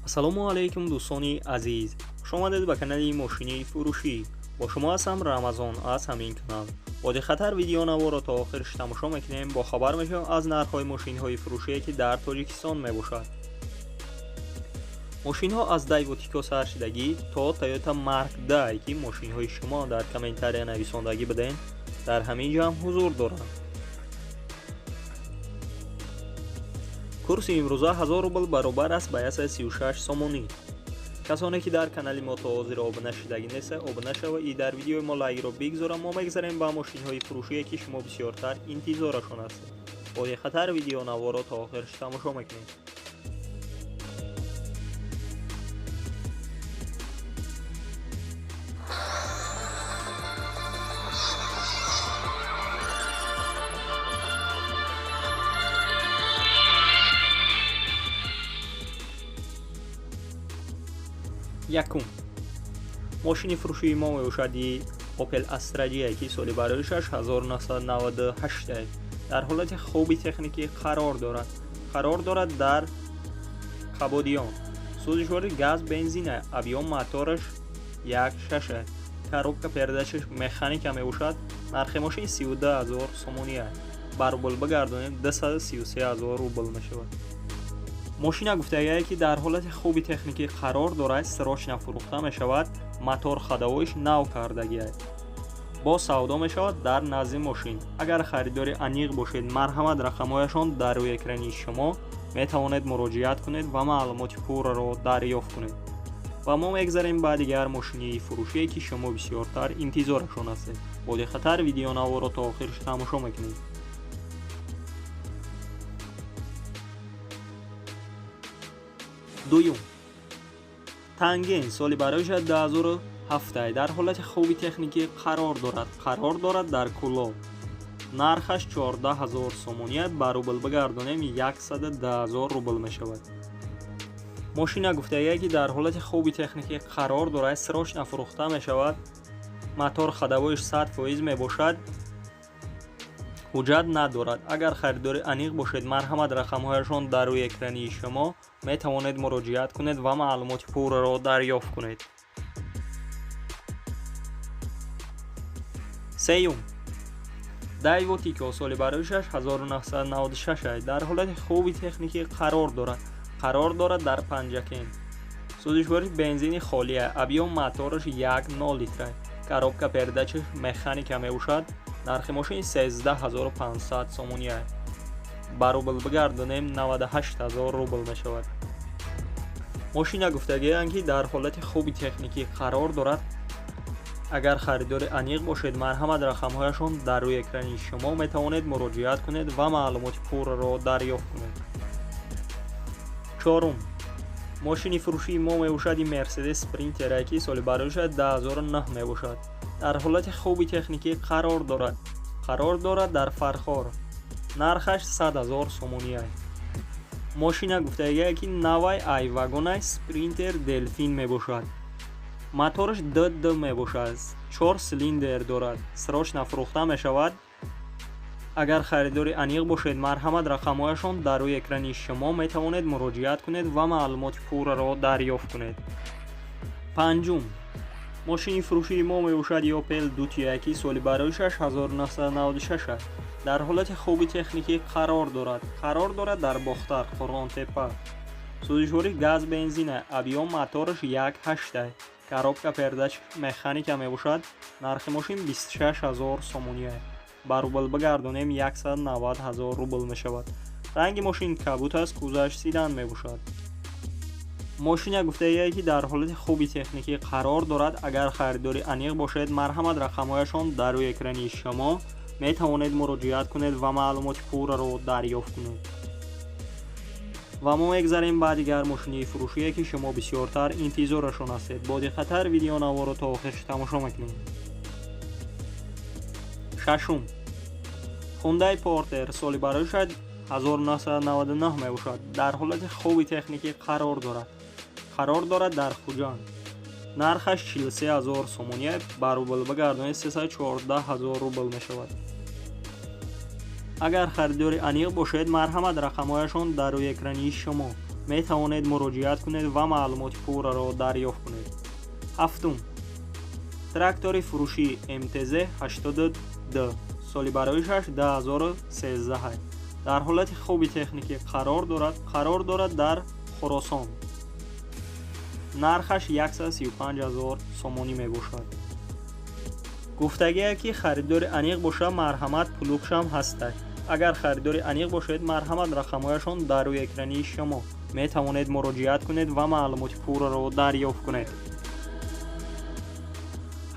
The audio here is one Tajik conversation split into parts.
Ассалому алайкум дӯстони азиз, хуш омадед ба канали мошини фурӯшӣ. Бо шумо ҳастам Рамазон аз ҳамин канал. Бо диққаттар видеонаворо то охирш тамошо мекунем, бохабар мешавем аз нархҳои мошинҳои фурӯшие ки дар Тоҷикистон мебошад. Мошинҳо аз Daewoo Tico сар шидагӣ то Toyota Mark II ки мошинҳои шумо дар комментария нависондагӣ будем, дар ҳамин ҷо ҳам ҳузур доранд. Курси имрӯза 1000 рубл баробар аст ба 136 сомонӣ. Касоне ки дар канали мо то ҳозир обуна шудагӣ неста, обуна шава и дар видеои мо лайкро бигзора. Мо мегзарем ба мошинҳои фурӯшие ки шумо бисёртар интизорашон ҳастед. Бо диққаттар видеонаворо то охирш тамошо мекунем. Якум. Мошини фурӯшии мо мебошади Opel Astra J ки соли бароишаш 1998 дар ҳолати хуби техникӣ қарор дорад. Қарор дорад дар Қабодиён. Сӯзишвори газ бензина, объём мотораш 1.6, коробка передачаш механика мебошад. Нархи мошин 32 000 сомонӣ аст. Ба рубл бигардонем 233 000 рубл мешавад. Мошина гуфтагае ки дар ҳолати хуби техникӣ қарор дорад, срочно фурӯхта мешавад, мотор ходовоиш нав кардагиаст. Бо савдо мешавад дар назди мошин. Агар харидори аниқ бошед, марҳамат, рақамҳояшон дар рӯи экрани шумо, метавонед муроҷиат кунед ва маълумоти пурраро дарёфт кунед. Ва мо мегзарем ба дигар мошини фурӯшие ки шумо бисёртар интизорашон ҳастед. Бо диққаттар видеонаворо то охирш тамошо мекунед. Дуюм. Танген соли бароиша 2007 дар ҳолати хуби техникӣ қарор дорад. Қарор дорад дар Кулоб. Нархаш 14 000 сомонӣ, ба рубл бигардонем 110 000 рубл мешавад. Мошина гуфтагие ки дар ҳолати хуби техникӣ қарор дорад, срочно фурӯхта мешавад. Мотор ходовоиш 100% мебошад. Ҳуҷҷат надорад. Агар харидори аниқ бошед, марҳамат, рақамҳояшон дар рӯи экрани шумо, метавонед муроҷиат кунед ва маълумоти пурраро дарёфт кунед. Сеюм. Daewoo Tico соли бароишаш 1996 дар ҳолати хуби техникӣ қарор дорад. Қарор дорад дар Панҷакент. Сӯзишвориш бензини холия, объём мотораш 1.0 литра, коробка передачаш механика мебошад. Нархи мошин 13 500 сомонӣ аст. Ба рубл бигардонем 98 000 рубл мешавад. Мошина гуфтагианд ки дар ҳолати хуби техникӣ қарор дорад. Агар харидори аниқ бошед, марҳамат, рақамҳояшон дар рӯи экрани шумо, метавонед муроҷиат кунед ва маълумоти пурраро дарёфт кунед. Чорум. Мошини фурӯшии мо мебошади Mercedes Sprinter ки соли бароиша 2009 мебошад. Дар ҳолати хуби техникӣ қарор дорад. Қарор дорад дар Фархор. Нархаш 100 000 сомонӣ аст. Мошина гуфтагие ки навай айвагонай Sprinter Delfin мебошад. Мотораш ДД мебошад. 4 силиндр дорад. Срочно фурӯхта мешавад. Агар харидори аниқ бошед, марҳамат, рақамҳояшон дар рӯи экрани шумо, метавонед муроҷиат кунед ва маълумоти пурраро дарёфт кунед. Панҷум. Мошини фурӯшии мо мебошад Opel Duty ки соли бароишаш 1996 аст. Дар ҳолати хуби техникӣ қарор дорад. Қарор дорад дар Бохтар, Қурғонтеппа. Сӯзишвори газ бензина, объём мотораш 1.8, коробка передач механика мебошад. Нархи мошин 26 000 сомонӣ аст. Ба рубл бигардонем 190 000 рубл мешавад. Ранги мошин кабут аст, кузаш седан мебошад. Мошина гуфтагие ки дар ҳолати хуби техникӣ қарор дорад. Агар харидори аниқ бошед, марҳамат, рақамҳояшон дар рӯи экрани шумо, метавонед муроҷиат кунед ва маълумоти пурраро дарёфт кунед. Ва мо мегзарем ба дигар мошини фурӯшие ки шумо бисёртар интизорашон ҳастед. Бо диққаттар видеонаворо то охирш тамошо мекунем. Шашум. Hyundai Porter соли бароиша 1999 мебошад. Дар ҳолати хуби техникӣ қарор дорад. Қарор дорад дар Хуҷанд. Нархаш 43 000 сомонӣ, ба рубл бигардонед 314 000 рубл мешавад. Агар харидори аниқ бошед, марҳамат, рақамҳояшон дар рӯи экрани шумо, Метавонед муроҷиат кунед ва маълумоти пурраро дарёфт кунед. Ҳафтум. Трактори фурӯшӣ МТЗ 82 соли бароишаш 2013. Дар ҳолати хуби техникӣ қарор дорад. Қарор дорад дар Хуросон. Нархаш 135 000 сомонӣ мебошад. Гуфтагие ки харидори аниқ бошад, марҳамат плугшам ҳастад. Агар харидори аниқ бошед, марҳамат рақамҳояшон дар рӯи экрани шумо. Метавонед муроҷиат кунед ва маълумоти пурраро дарёфт кунед.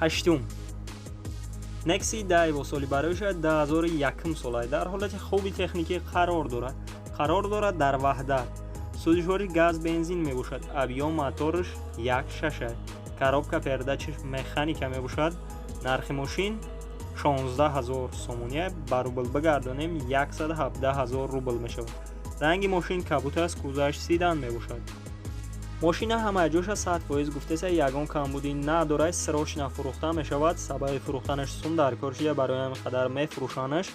Ҳаштум. Nexi Daivo соли бароишаш 2001 сола. Дар ҳолати хуби техникӣ қарор дорад. Қарор дорад дар Ваҳдат. Сӯзишвори газ бензин мебошад. Объём моторш 1.6. Коробка передачаш механика мебошад. Нархи мошин 16 000 сомонӣ, ба рубл бигардонем 117 000 рубл мешавад. Ранги мошин кабут аст, кузаш седан мебошад. Мошина ҳама ҷоша 100% гуфтеса, ягон камбудӣ надорад, срочно фурӯхта мешавад. Сабаби фурӯхтанаш сум дар кор шуда, барои ҳамин қадар мефурӯшанаш.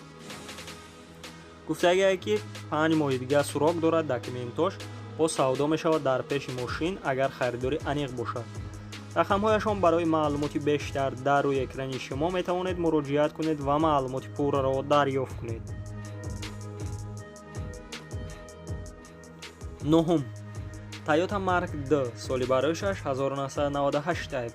Гуфтагие ки 5 моҳи дига срок дорад документош, бо савдо мешавад дар пеши мошин, агар харидори аниқ бошад. Рақамҳояшон барои маълумоти бештар дар рӯи экрани шумо метавонед муроҷиат кунед ва маълумоти пурраро дарёфт кунед. Нуҳум. Toyota Mark D соли бароишаш 1998.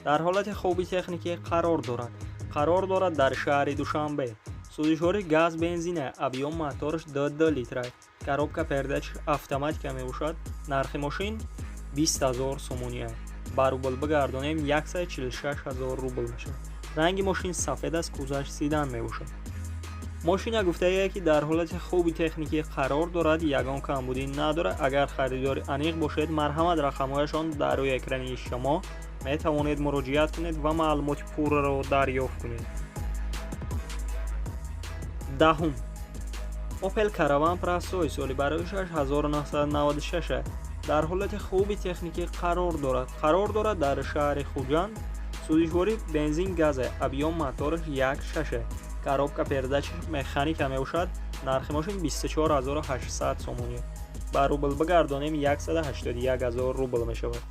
Дар ҳолати хуби техникӣ қарор дорад. Қарор дорад дар шаҳри Душанбе. Сӯзишвори газ бензина, объём моторш 2 литра. Коробка передач автоматика мебошад. Нархи мошин 20 000 сомонӣ. Ба рубл бигардонем 146 000 рубл мешавад. Ранги мошин сафед аст, кузаш седан мебошад. Мошина гуфтагие ки дар ҳолати хуби техникӣ қарор дорад, ягон камбудӣ надорад. Агар харидори аниқ бошед, марҳамат рақамҳояшон дар рӯи экрани шумо. Метавонед муроҷиат кунед ва маълумоти пурраро дарёфт кунед. Даҳум. Opel Caravan Простой соли бароишаш 1996. Дар ҳолати хуби техникӣ қарор дорад. Қарор дорад дар шаҳри Хуҷанд. Сӯзишвори бензин газа, объём моторш 1.6. Коробка передач механика мебошад. Нархи мошин 24 800 сомонӣ. Ба рубл бигардонем 181 000 рубл мешавад.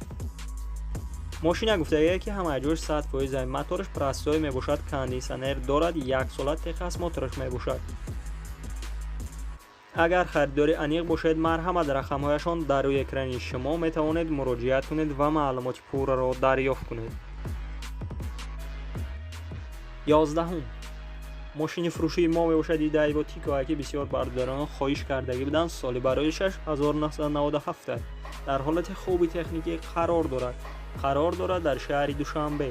Мошина гуфтагие ки ҳама ҷош 100%, моторш простой мебошад, кондитсионер дорад, 1 сола техосмотрш мебошад. Агар харидори аниқ бошед, марҳамат рақамҳояшон дар рӯи экрани шумо. Метавонед муроҷиат кунед ва маълумоти пурраро дарёфт кунед. 11. Мошини фурӯшии мо мебошад Daivo Tico, ки бисёр бародарон хоҳиш кардагӣ буданд. Соли бароишаш 1997. Дар ҳолати хуби техникӣ қарор дорад. Қарор дорад дар шаҳри Душанбе.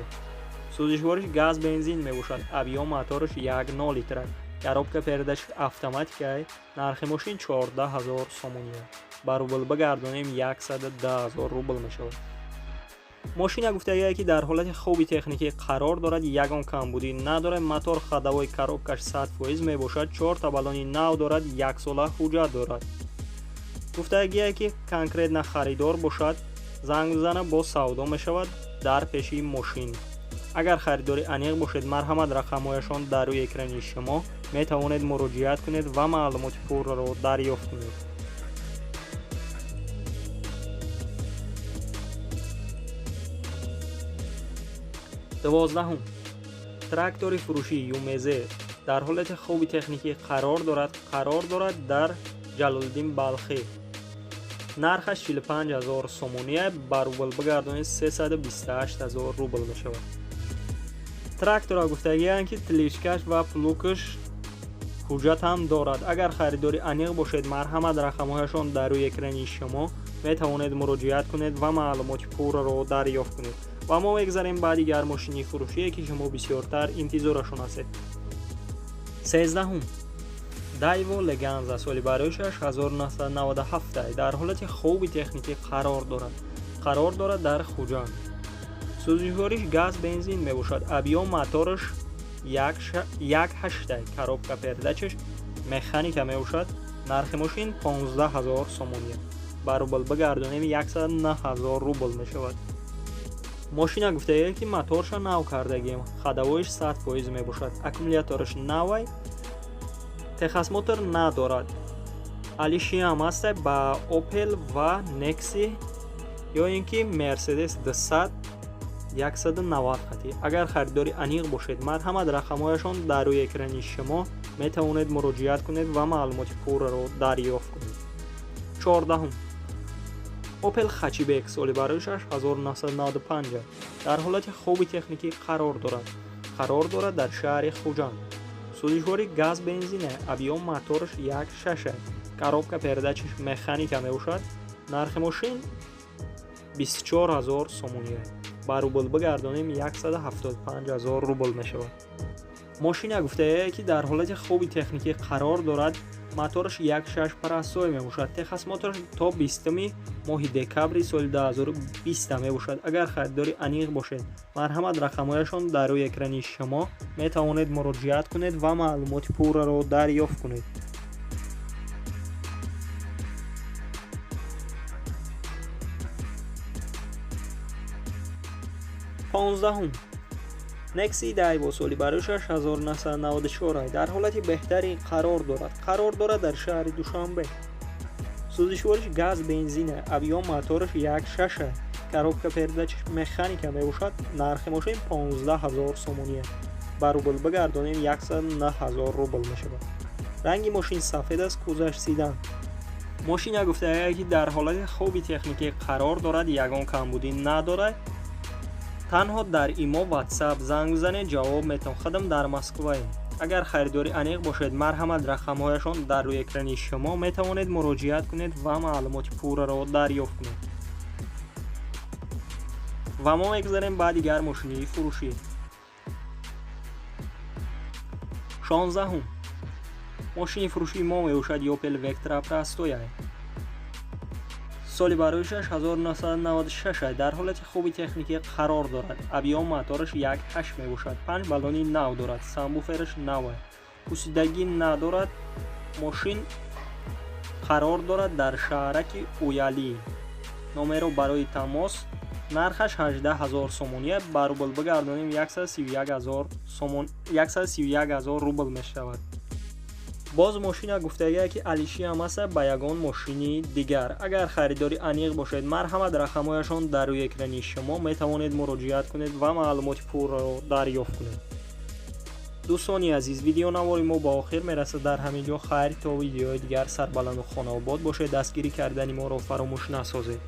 Сӯзишвориш газ бензин мебошад. Объём моторш 1.0 литра. Коробка передач автоматика. Нархи мошин 14 000 сомонӣ. Ба рубл бигардонем 110 000 рубл мешавад. Мошина гуфтагие ки дар ҳолати хуби техникӣ қарор дорад, ягон камбудӣ надорад. Мотор ходовой коробкаш 100% мебошад, 4 та баллони нав дорад, 1 сола ҳуҷҷат дорад. Гуфтагие ки конкретно харидор бошад, занг бизана, бо савдо мешавад дар пеши мошин. Агар харидори аниқ бошед, марҳамат рақамҳояшон дар рӯи экрани шумо. Метавонед муроҷиат кунед ва маълумоти пурраро дарёфт кунед. 12. Трактори фурӯшии ЮМЗ дар ҳолати хуби техникӣ қарор дорад. Қарор дорад дар Ҷалолиддин Балхӣ. Нархаш 45 000 сомонӣ, ба рубл бигардонед 328 000 рубл мешавад. Трактора гуфтагианд ки тличкаш ва плукаш ҳуҷҷат ҳам дорад. Агар харидори аниқ бошед, марҳамат рақамҳояшон дар рӯи экрани шумо. Метавонед муроҷиат кунед ва маълумоти пурраро дарёфт кунед. Ва мо мегзарем ба дигар мошини фурӯшие ки шумо бисёртар интизорашон ҳастед. 13. Daivo Leganza соли бароишаш 1997. Дар ҳолати хуби техникӣ қарор дорад. Қарор дорад дар Хуҷанд. Сӯзишвориш газ бензин мебошад. Объём моторш 1.8, коробка передачаш механика мебошад. Нархи мошин 15 000 сомонӣ. Ба рубл бигардонем 109 000 рубл мешавад. Мошина гуфтагие ки моторша нав кардагием, ходовоиш 100% мебошад, аккумулятораш навай, техосмотр надорад. Алишиам ҳаст ба Opel ва Nexi ё ин ки Mercedes 200 190 хати. Агар харидори аниқ бошед, марҳамат, рақамҳояшон дар рӯи экрани шумо, метавонед муроҷиат кунед ва маълумоти пурраро дарёфт кунед. 14-ум Opel Hatchback, соли бароишаш 1995, дар ҳолати хуби техникӣ қарор дорад. Қарор дорад дар шаҳри Хуҷанд. Сӯзишвори газ бензина, объём мотораш 1.6, коробка передачаш механика мебошад. Нархи мошин 24 000 сомонӣ. Ба рубл бигардонем, 175 000 рубл мешавад. Мошина гуфтае, ки дар ҳолати хуби техникӣ қарор дорад, мотораш 1.6 простой мебошад. Техосмотраш то 20 моҳи декабри соли 2020 мебошад. Агар харидори аниқ бошед, марҳамат, рақамҳояшон дар рӯи экрани шумо, метавонед муроҷиат кунед ва маълумоти пурраро дарёфт кунед. 15-ум Nexi Daewoo, соли бароишаш 1994, дар ҳолати беҳтарин қарор дорад. Қарор дорад дар шаҳри Душанбе. Сӯзишвориш газ бензина, объём мотораш 1.6, коробка передачаш механика мебошад. Нархи мошин 15 000 сомонӣ. Ба рубл бигардонем, 109 000 рубл мешавад. Ранги мошин сафед аст, кузаш седан. Мошина гуфтае, ки дар ҳолати хуби техникӣ қарор дорад, ягон камбудӣ надорад. Танҳо дар имо, WhatsApp занг бизанед, ҷавоб метавон. Худам дар Москваем. Агар харидори аниқ бошед, марҳамат, рақамҳояшон дар рӯи экрани шумо, метавонед муроҷиат кунед ва маълумоти пурраро дарёфт кунед. Ва мо мегузарем ба дигар мошинии фурӯшӣ. 16-ум мошини фурӯшии мо мебошад Opel Vectra простой, соли бароишаш 1996, дар ҳолати хуби техникӣ қарор дорад. Объём мотораш 1.8 мебошад. Панҷ баллони нав дорад, сабвуфераш нав, пусидагӣ надорад. Мошин қарор дорад дар шаҳраки Уялӣ. Номеро барои тамос. Нархаш 18 000 сомонӣ. Ба рубл бигардонем, 131 000 рубл мешавад. Боз мошина гуфтагие, ки алишиам аст ба ягон мошини дигар. Агар харидори аниқ бошед, марҳамат, рақамҳояшон дар рӯи экрани шумо, метавонед муроҷиат кунед ва маълумоти пурраро дарёфт кунед. Дӯстони азиз, видеонавори мо ба охир мерасад дар ҳамин ҷо. Хайр, то видеои дигар, сарбаланду хонаобод бошед. Дастгирӣ кардани моро фаромӯш насозед.